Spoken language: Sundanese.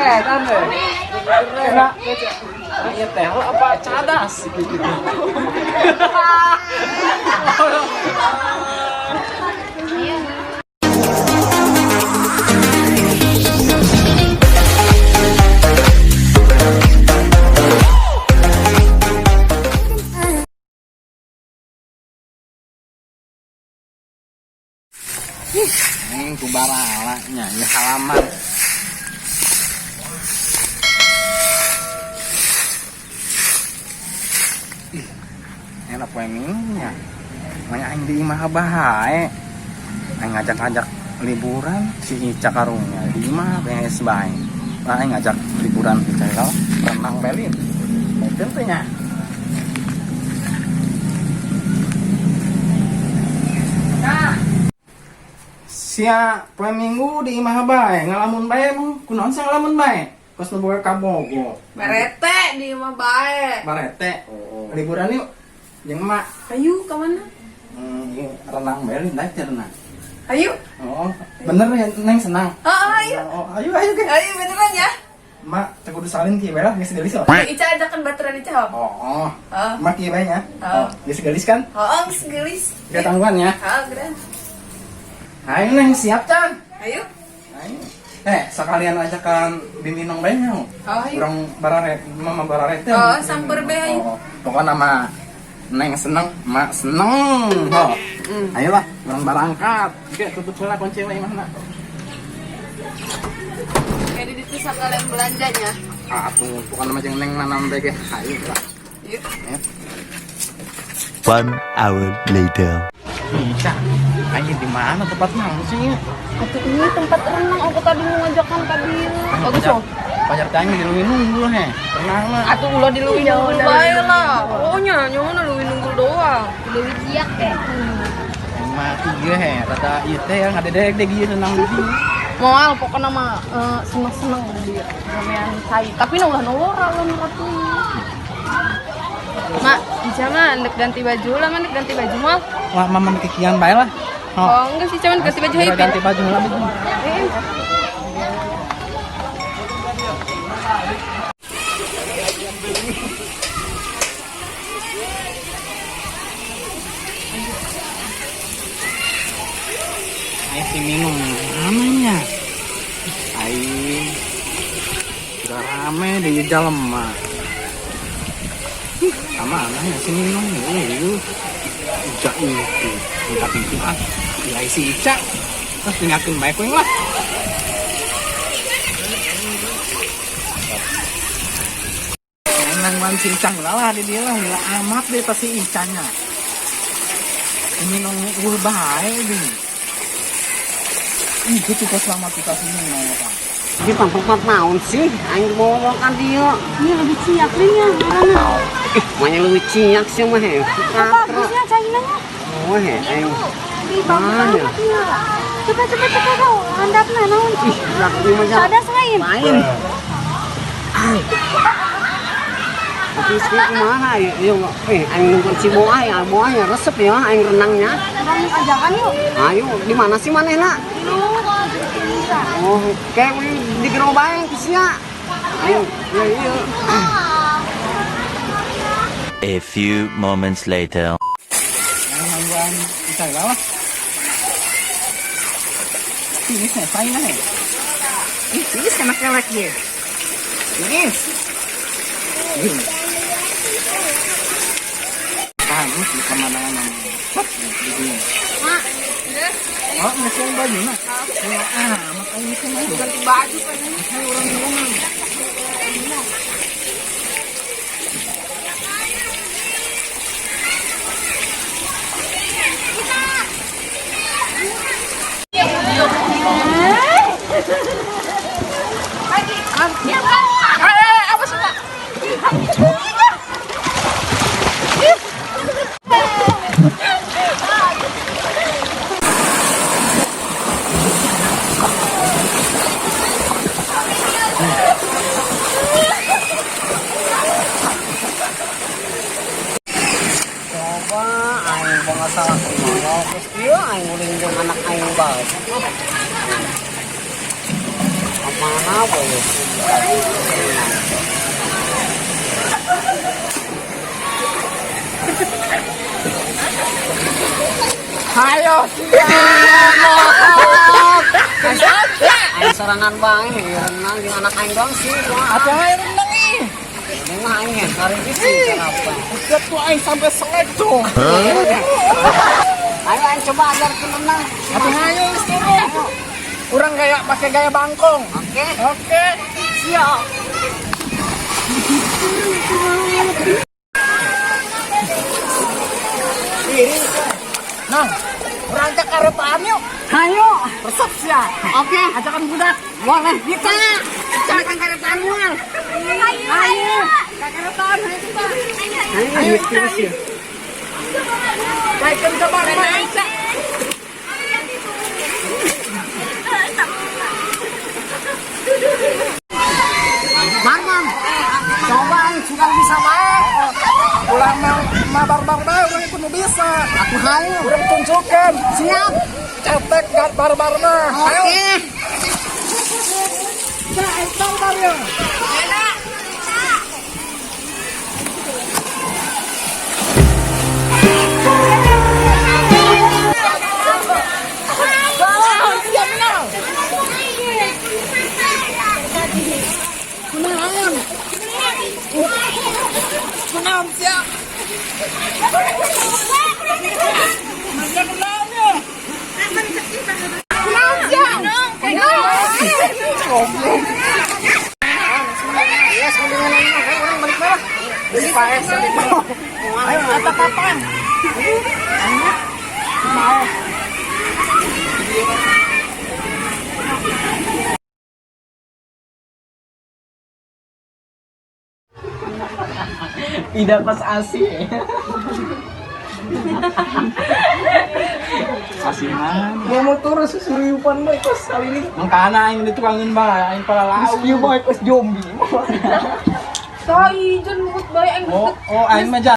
Kerenan deh. Kena iya teh lo apa cadas gitu. Neng kubaralanya ya halaman. Ih, enak poe minggunya. Manya aing di imah bae. Aing ngajak-ngajak liburan si Ica karunya di imah beres bae. Aing ngajak liburan Ica kalau renang belin. Mungkin teh nya. Sia poe minggu di imah bae ngalamun bae mah kunaon sia ngalamun bae? Kos nu boga kabogo. Barete di imah bae. Barete. Liburan yuk. Jeung emak. Ayo ke mana? Iya, renang bae lin teh renang. Ayo. Oh, bener ya Neng senang. Oh, ayo. Oh, ayo ayo ge. Ayo beneran ya. Mak, teu kudu salin kieu bae lah geus geulis. Ica ajakan baturan Ica. Oh, oh. Oh. Mak kieu bae nya. Oh. Oh, geus geulis kan? Oh, geus geulis. Gak tangguhan ya. Oh, geran. Ayo Neng siap can. Ayo. Ayo. Sekalian ajakan biminong bae nya. Oh, ayo. Urang barare, mama bararete. Oh, samper bae ayo. Oh, pokoknya nama Neng seneng, mak seneng. Oh. Ayolah, urang barangkat. Oke, tutup heula kunci we imahna. Kayak di situ sekalian belanjanya. Ah, atuh pokoknya mah jeung Neng nanam bae ge. Ayo lah. Yuk. Ya. 1 hour later. Ica, ayo di mana tempat naon sih? Atuh ini tempat renang, aku tadi mau ngajakan ka dieu. Bagus oh. Pacar teh di leuwih nunggul he. Renang mah. Atuh ulah di leuwih nunggul bae lah. Oh nya, nyaho leuwih nunggul doang. Leuwih ciak teh. Mah ieu he, rada ieu teh yang ngadedek deg ieu renang di dieu. Moal pokoknya mah seneng-seneng di ramean cai. Tapi nu ulah nolora ulah nuratuy. Mak, Ica mah ndek ganti baju lah, mah ndek ganti baju moal. Wah, mama kikian bae lah. Oh, enggak sih, cuman ganti baju Geura happy. ganti baju lah baju. Eh, Aing si minum ramenya. Aing udah rame di dalam mah. Ih, sama anaknya si minum. Ica itu minta pintu ah. Ya si Ica. Terus tinggalkan baik kuing lah. Nangwan si Ica lah di dia lah gila amat deh pasti Icanya. Ini nong gue baik deh. Ih, itu kok selamat kita sini nong apa? Di tempat naon sih? Aing bawa kan dia. Ini lebih ciak nih ya, ngaranna. Ih, mana lebih ciak sih mah he. Bagusnya cainanya. Oh he, aing. Ih, bagus Mana? banget ya. Coba coba coba kau handapna naon. Ih, laki mah jangan. Cadas lain. Lain. Tapi sih kumaha ya? Ieu aing nungguan si Boa ya, Boa ya resep ya aing renangnya. Urang ajakan yuk. Ayo, di mana sih manehna? Lu bisa. Oh, kayak di gerobak ku sia. Ayo, iya iya. A few moments later. Nangguan Ica lah. Tiis nih, saya nih. Ih, tiis kena kelek dia. Tiis. Ih. Bagus di pemandangan yang cep di sini. Mak, udah Oh, ngesian baju mah. Ya, amat aing sih mah. ganti baju kan. Ayo orang ngomong. Apa sih, Mak? Coba aing boga salah kumaha geus kieu aing ulin jeung anak aing bae. Apa Kemana boy? Hayo. Aing sorangan bae renang jeung anak aing doang sih. Atuh aing renang ih. Ini mah aing tarik sih kenapa? Udah tuh aing sampai selek tuh. Ayo aing coba ajarkeun renang. Atuh ayo geus turun. Urang gaya pakai gaya bangkong. Oke. Oke. Siap. Nang, urang teh karetaan yuk. Hayo. Resep sia. Oke, Ajakan budak. boleh kita. Ajakan karetaan moal. Ayo, ayo. Karetaan hayo kita. Ayo terus ya. Naikkan ke bareng. Marman. Coba aing sudah bisa bae. Ulah mau mabar-bar bae urang ikut nu bisa. Aku hayu. Urang tunjukkan. Siap. Cetek gak barbar mah. Ayo. Oke. Cek barbar ya. Kunaon? Kunaon sia? Mana kunaon ya? Kunaon sia? Goblok. Iya, mendingan aing mah urang balik bae lah. Beli paes. Ayo kata kapan? Mau. Tidak pas asi. Asinan. Mau motor susuriupan mah ikos kali ini. Mangkana aing di tukangeun bae, aing pala Terus ieu mah ikos zombie. Tai jan mukut bae aing Oh, oh aing mah.